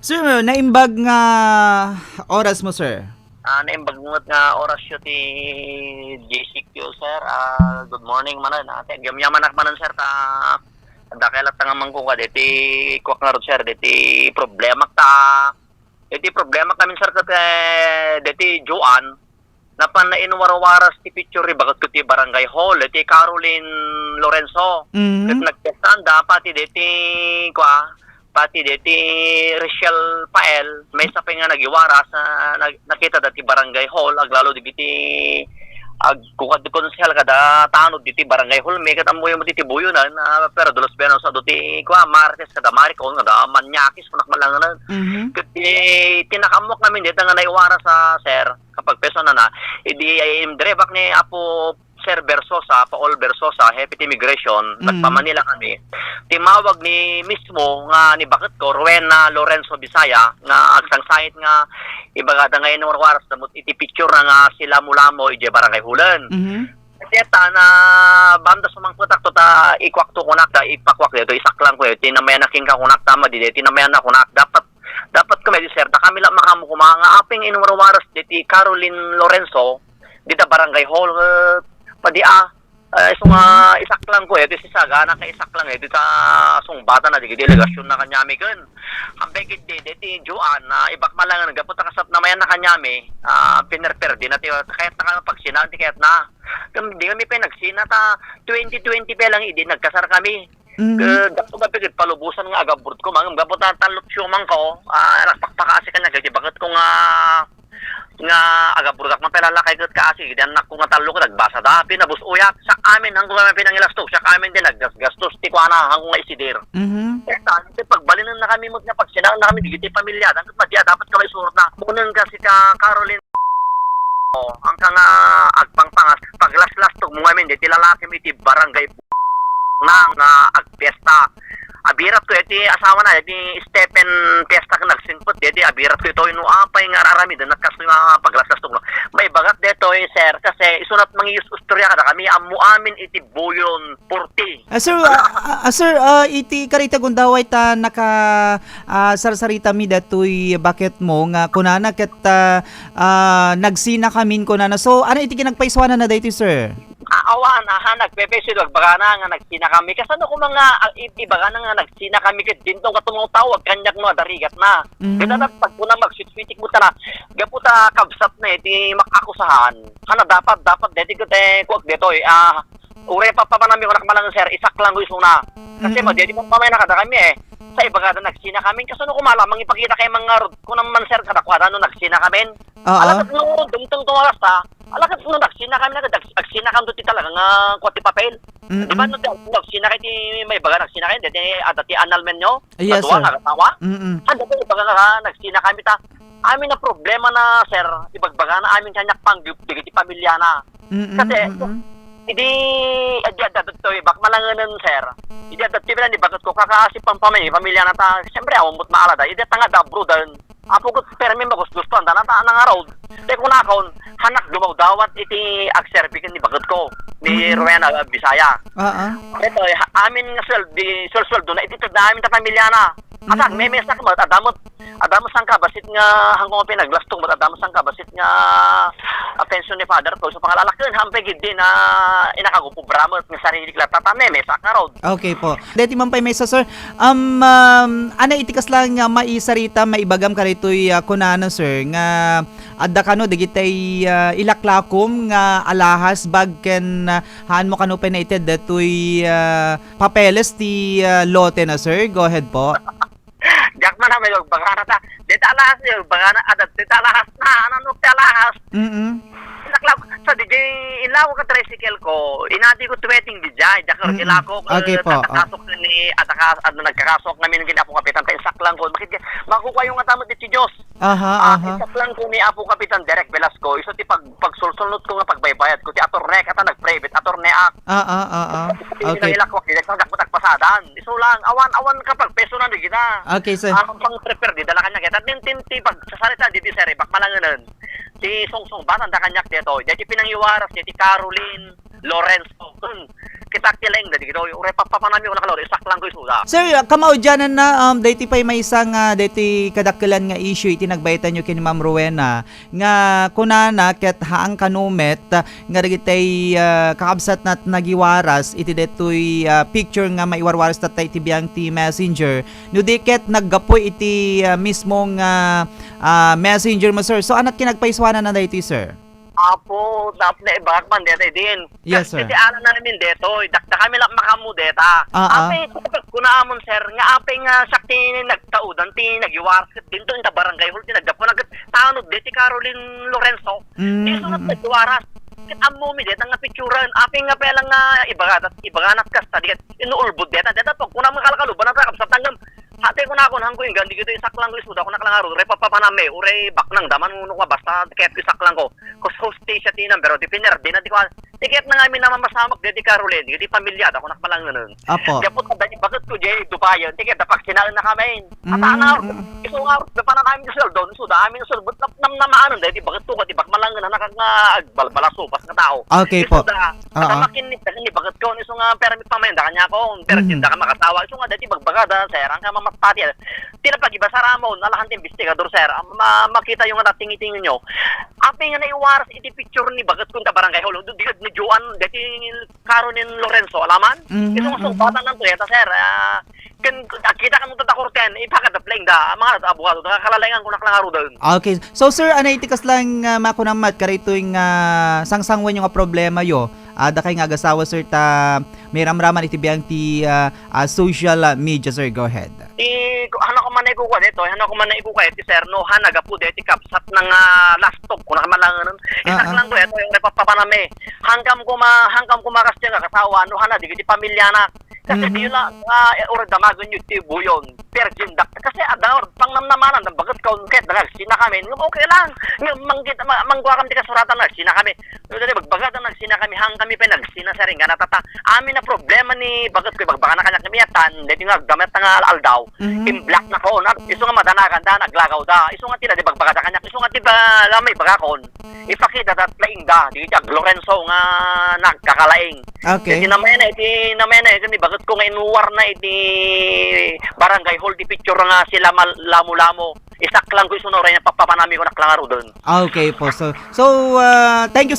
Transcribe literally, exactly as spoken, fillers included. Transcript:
Sir, naimbag nga oras mo, sir. Ah, naimbag met nga oras yo ti J C Q, sir. Ah, good morning manen. Ah, ti agyamyaman ak manen, sir, ta dakkel ta nga mangkuka deti kuak ngarud, sir, deti problema ta. Deti problema kami, sir, ket, eh, deti Joan. Napan na inwarwaras ti picture ibagat ko ti barangay hall, ti Caroline Lorenzo. Mhm. Ket nagpiestaan da pati deti, kua, pati deti Rachel Pael, maysa pay nga nagiwaras, ah, nag-, nakita da ti barangay hall, aglalo digiti agkukad ti konsehal kada tanod diti barangay hall, mi ket ammoyo mo diti buyonan, ah, pero dulos benos adu ti, kua, Martes kada Maricon, kada Manyakis, kunak malanganan. Mhm. Ket ti, ti nakaammoak ngamin deta nga naiwaras a, sir, kapagpersona na, idi ay imdirebak ni Apo Sir Versosa, Paul Versosa, hepe ti immigration, Mm. nagpa-Manila kami. Timmawag ni mismo nga ni baketko, Rowena Lorenzo Bisaya, nga agsangsangit nga ibagada nga inwarwaras da met iti picture na nga sila mulamo idiay barangay Hulen. Mhm. Ket ta na banda sumangpetak to ta ikuak to kunak ta ipakuak dito, isaklang ko, eh, tinamayan na kinka kunak ta madi, tinamayan na kunak. Dapat Dapat kami di, sir, ta kami la makaammo koma nga apay nga inwarwaras deti Caroline Lorenzo, dita barangay hall, eh, padi, ah, eh, isu nga isaklang ko, eh, di sisagana ka isaklang, eh, dita sungbatan na, di delegasyon na kanyami ken. Ampay ket di, deti Joan, ah, ibak malangen, gapu ta kasat namayan na kanyami, ah, pinerperdi na ti, kayat na kami pagsinaan, ti kayat na. Ken di kami pay nagsina, ta twenty twenty pa lang idi nagkasar kami. Mhm. Ket gapu nga ket palubosan nga agabroad ko, mangem gapu ta tallo ti siumangko, ah, nagpakpakaasi kaniak iti baketko nga, nga agabroad ak, mapalala kay ket kaasi, iti annakko nga tallo ket agbasa da, pinabus-oyat, siak amin, hanko nga pinangilasto, siak amin ti naggasgastos, ti kuana, hanko nga isidir. Mhm. Ket ta, iti pagbalinenna kami met nga pagsinanganna kami, digiti pamilya, ket madi a dapat ka maisurotna. Kunen kasi ka, Caroline, Oh, angka nga agpangpangas, paglaslastog mo ngamin, deti lalakim iti barangay na nga agpiesta. Abirat ko iti asawa na, iti Stephen Piesta ken nagsingpet, deti abirat ko itoy no apay nga aramiden, kastoy nga paglaslastog, no. Maibagak detoy, sir, kasi isunat mangius-ustorya kada kami, ammo amin iti buyon forty. Ah, sir, ah, ah, sir, ah, iti karita gundaway ta naka, ah, sarsarita mi datoy baketmo nga kunana ket, ah, ah, nagsina kamin kunana. So, ano iti kinagpaisuananna daytoy, sir? Ah, awan, aha, nagpepeso iti bagbagana nga nagsina kami. Kasano koma nga, ah, i-, ibagana nga nagsina kami ket dinto nga tumawtawag kaniak no adda rigatna. Mhm. Ket adda pagkuna magswitswitik mo tana. Gapu ta kabsatna iti makakusahan. Kana dapat, dapat deti ket, eh, kuak detoy, ah, Uray papapanami ko nakamalang, sir, isaklang ko isuna. Kasi Mm-mm. Madi a di mo pamay na kada kami, eh. Sa ibagada nagsina kami, kasano ko mala, mangipakita kay mga rod ko naman, sir, kada kwada no nagsina kami. Oo. Alakat no, dumtong tumalas ta. Alakat no nagsina kami, nag-, agsina kami ti talaga nga kuha ti papel. Mm-mm. Di ba no, nagsina kay ti may baga nagsina kay, dati, adda ti annulment nyo? Yes, Nadua, sir. Nagatawa? Mm-mm. Ano ba, ibaga nga, nagsina kami ta. Amin a problema na, sir, ibagbagana amin kaniak panggep dagiti pamilyana. Mm-mm, Kasi, mm-mm. Idi, idi adda ditoy, bak malangenen, sir. Idi adda ti bilang di bakit ko kakaasi pang pamay-, pamilya na ta, siyempre, awan mo't maalada. Idi tanga da abroadan, apo ko, permi magusgusto, anda na ta, nangarod. Te kunakon, hanak dumawdawat iti agserbi ken ni bakit ko, ni Mm-mm. Rowena, ah, Bisaya. Ah, ah. Ito, eh, ha-, amin nga sweldi, swel-, sweldo na, iti na amin ta pamilya na. Atak, Mm-mm. Memesak met, adda met, adda met sangkabasit nga, hangko nga pinaglastog met, adda met sangkabasit nga, ah, pension ni Father to. So, pangalalaken, hampay gid din, ah, inakagupo bramet nga sarili la, tata, memesak nga rod. Okay po. Deti man pay maysa, sir. Um, um, ano iti kasla nga maisarita, maibagam karitoy, ah, kunana, sir, nga adda kano dagitay, ah, ilaklakom nga alahas bag ken, ah, haan mo kano pay naited datoy, ah, papeles ti, ah, lote na, sir? Go ahead po. Diak man a may bagbagana ta. Deta alahas, may bagbagana, adda, deta alahas na, ano, no, ti alahas. Mm-mm. Inakla-, sa di, di, inlako ka tricycle ko, inadi ko tweting di jay, diak Mm-mm. Ilako, Okay eh, po, oh. Tatakasok ni, atakas, ano, nagkakasok namin ng Apo Kapitan, ta insaklang ko, bakit ka, makukuha yung atamot ni Diyos. Aha, Ah, aha. Isaklang ko ni Apo Kapitan Derek Velasco, iso ti pag-, pagsulsulnot ko nga pagbaybayad ko, ti attorney, kata nag-private attorney ak. Ah, ah, ah, ah. Hindi Okay. Nang ilakwak, hindi ko nagpasadan. Iso lang, awan, awan ka pagpeso na di kita. Okay, sir. Ah, pang prepare di, dala kanya kita. Tintin ti pagsasarita di, di, sir, ibak malanganan. Ti sungsung, batan da kanyak dito. Dito pinangiwaras, dito Caroline Lorenzo. Hmm. Kita dakdak ti laing dagitoy. Uray pappapanamyo, nakalaro, isaklang ko isuda. Sir, ah, kamaudianan na, um, daytoy pay maysa nga, daytoy kadakkelan nga issue iti nagbaytanyo ken ni Ma'am Rowena, nga kunana ket haan kano met, ah, nga dagitay, ah, kakabsatna ti nagiwaras iti daytoy, ah, picture nga maiwarwaras tatta iti biang ti Messenger, no di ket naggapu iti, ah, mismo nga, ah, Messenger mo, sir. So, ania ti nagpaisuananna daytoy, sir? Apo, tapno ibagak man daytoy din. Yes, sir. Iti alanna amin daytoy, dakdakami la makaammo dayta. Ah, ah. Apay, kuna amon, sir, nga apay nga siak ti nagtaudan ti nagiwaras ket dinto inta barangay hall ti naggapuan ket tanod daytoy Caroline Lorenzo. Mm, isu nga mm, mm. Nagwaras. Ket ammomi dayta nga picturan. Apay nga pay lang nga ibagada, ibaganak kasta, di ket inuulbod dayta. Dayta pagkunam nga kalkaluban, kakabsat, ngem, hatay kunakon, hangko inggan, dagitoy isaklang ko isuda, kunak la ngarud, uray pappapanammi, uray baknang da man, no, basta ket isaklang ko. Kus hostage ti number, di pinerdina, di ko, ti ket na nga amin a mamasamak daytoy Caroline, dagiti pamiliada, kunak malangenen. Apo. Di apo, daytoy baketko, diay Dubai, ti ket da pagsinaennakami. Mm, atana, mm. Isu nga, da panan amin ti sueldo, isuda amin sueldo, nam-, namnamaanen, daytoy baketko, ket ibagak malangenen, anak nga agbalbalasopas nga tao. Okay po. Isuda, oo. Ata makin-, makin-, ni baketko, isu nga, permi pamayan da kaniakon, pero mhm. Di da ka makasawa, isu nga, daytoy bagbagada, sir, haan ka mamaspati, ti napagibasar amon, alahan ti investigador, sir. Am-, ma-, makitayo nga dating-itingenyo. Apay nga naiwaras iti picture ni baketko inta barangay hall. Di, di, ni Joan, daytoy Caroline Lorenzo, alaman? Mhm, isu nga mhm. Sungbatanna dayta, sir. Ah, ken, agkita kano tatta korte, ipakadapleng da. Mga abogado, da kalalaingan ko nak la ngaruden. Okay. So, sir, ania iti kasla nga makunam met kadaytoy nga sangsangwenyo nga problemayo? Ah, dakay nga agasawa, sir, ta mairamraman iti biang ti, ah, ah, social, ah, media, sir. Go ahead. Ti, ku-, haan ko man naikukua daytoy, haan ko man naikukua iti, sir, no, haan naggapu daytoy kabsatna nga lastog, kunak malangenen. Ah, ah. Isaklang ko daytoy, uray pappapanammi. Hangkam kuma-, hangkam kumakas ti nga agasawa, no, haan dagiti pamiliana. Kasi mhm. Di la, ah, uray damagenyo ti buyon, virgin da. Kasi adda, pangnamnamanan, baketko, ket nagsinakami. Ngem okay lang. Ngem manggit-, ma-, mangkuakam ti kasuratan, nagsinakami. No, daytoy bagbagada, nagsinakami, haankami pay nagsina, sir, inggana tatta. Amin a problema ni baketko, ibagbagana kaniak, kami atan, daytoy nga aggamat nga aldaw. Mhm. Imblock na ko, na, isu nga madanagan da, naglagaw da. Isu nga ti daytoy bagbagada kaniak, isu nga ti ba, la maibagakon. Ipakita dat laing da, dagiti ag-Lorenzo nga nagkakalaing. Okay. Iti namayna, iti namayna, iti baketko nga inuarna iti barangay hall ti picture nga sila mal-, lamo-lamo. Isaklang ko isu no, uray pappapanammi, kunak la ngaruden. Ah, okay po. So, so, ah, thank you,